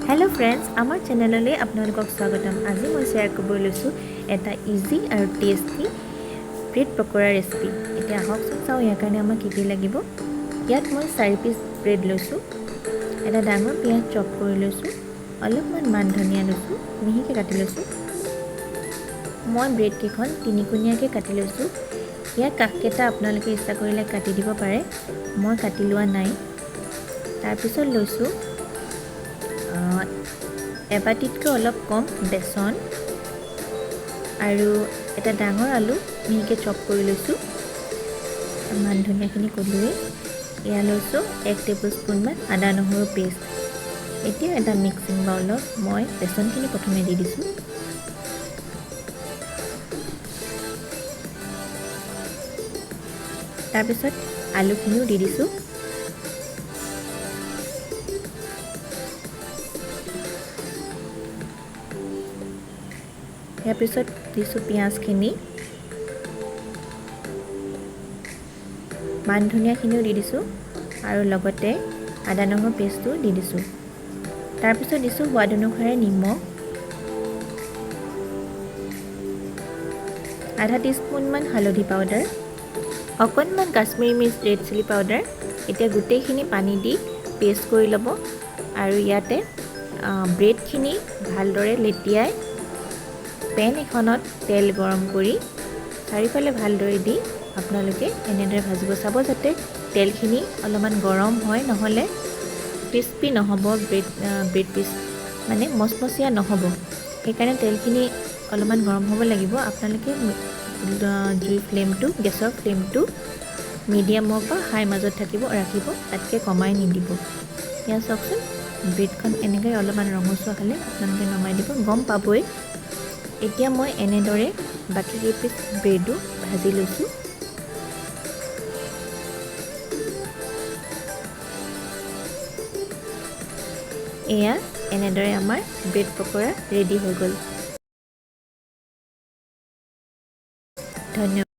Hello' friends, আমাৰ চেনেললৈ আপোনালোকক স্বাগতম। আজি মই শ্বেয়াৰ কৰিব লৈছোঁ এটা ইজি আৰু টেষ্টি ব্ৰেড পকৰা ৰেচিপি। এতিয়া আহকচোন চাওঁ ইয়াৰ কাৰণে আমাক কি কি লাগিব। ইয়াত মই 4 পিচ ব্ৰেড লৈছোঁ, এটা ডাঙৰ পিঁয়াজ চপ কৰি লৈছোঁ, অলপমান মান ধনিয়া লৈছোঁ, মিহিকৈ কাটি লৈছোঁ। মই ব্ৰেডকেইখন তিনিকোণীয়াকৈ কাটি লৈছোঁ। ইয়াৰ কাষকেইটা আপোনালোকে ইচ্ছা কৰিলে কাটি দিব পাৰে, মই কাটি লোৱা নাই। তাৰপিছত লৈছোঁ এবাটিতকৈ অলপ কম বেচন আৰু এটা ডাঙৰ আলু মিহিকৈ চপ কৰি লৈছোঁ, মান ধনিয়াখিনি ক'লোৱেই। এয়া লৈছোঁ 1 টেবুল স্পুনমান আদা নহৰু পেষ্ট। এতিয়া এটা মিক্সিং বাউলত মই বেচনখিনি প্ৰথমে দি দিছোঁ। তাৰপিছত আলুখিনিও দি দিছোঁ। ইয়াৰ পিছত দিছোঁ পিঁয়াজখিনি, মান ধনিয়াখিনিও দি দিছোঁ আৰু লগতে আদা নহৰু পেষ্টটো দি দিছোঁ। তাৰপিছত দিছোঁ সোৱাদ অনুসাৰে নিমখ, আধা টিস্পুনমান হালধি পাউডাৰ, অকণমান কাশ্মীৰী মিৰ্চ ৰেড চিলি পাউডাৰ। এতিয়া গোটেইখিনি পানী দি পেষ্ট কৰি ল'ব আৰু ইয়াতে ব্ৰেডখিনি ভালদৰে লেটিয়াই পেন এখনত তেল গৰম কৰি চাৰিওফালে ভালদৰে দি আপোনালোকে এনেদৰে ভাজিব। চাব যাতে তেলখিনি অলপমান গৰম হয়, নহ'লে ক্ৰিস্পি নহ'ব, ব্ৰেড পিচ মানে মচমচীয়া নহ'ব। সেইকাৰণে তেলখিনি অলপমান গৰম হ'ব লাগিব। আপোনালোকে জুই ফ্লেমটো, গেছৰ ফ্লেমটো মিডিয়ামৰ পৰা হাই মাজত ৰাখিব, তাতকৈ কমাই নিদিব। এয়া চাওকচোন, ব্ৰেডখন এনেকৈ অলপমান ৰঙচুৱা হ'লে আপোনালোকে নমাই দিব, গম পাবই। এতিয়া মই এনেদৰে বাকী কেইপিচ ব্ৰেডো ভাজি লৈছোঁ। এয়া এনেদৰে আমাৰ ব্ৰেড পকৰা ৰেডি হৈ গ'ল। ধন্যবাদ।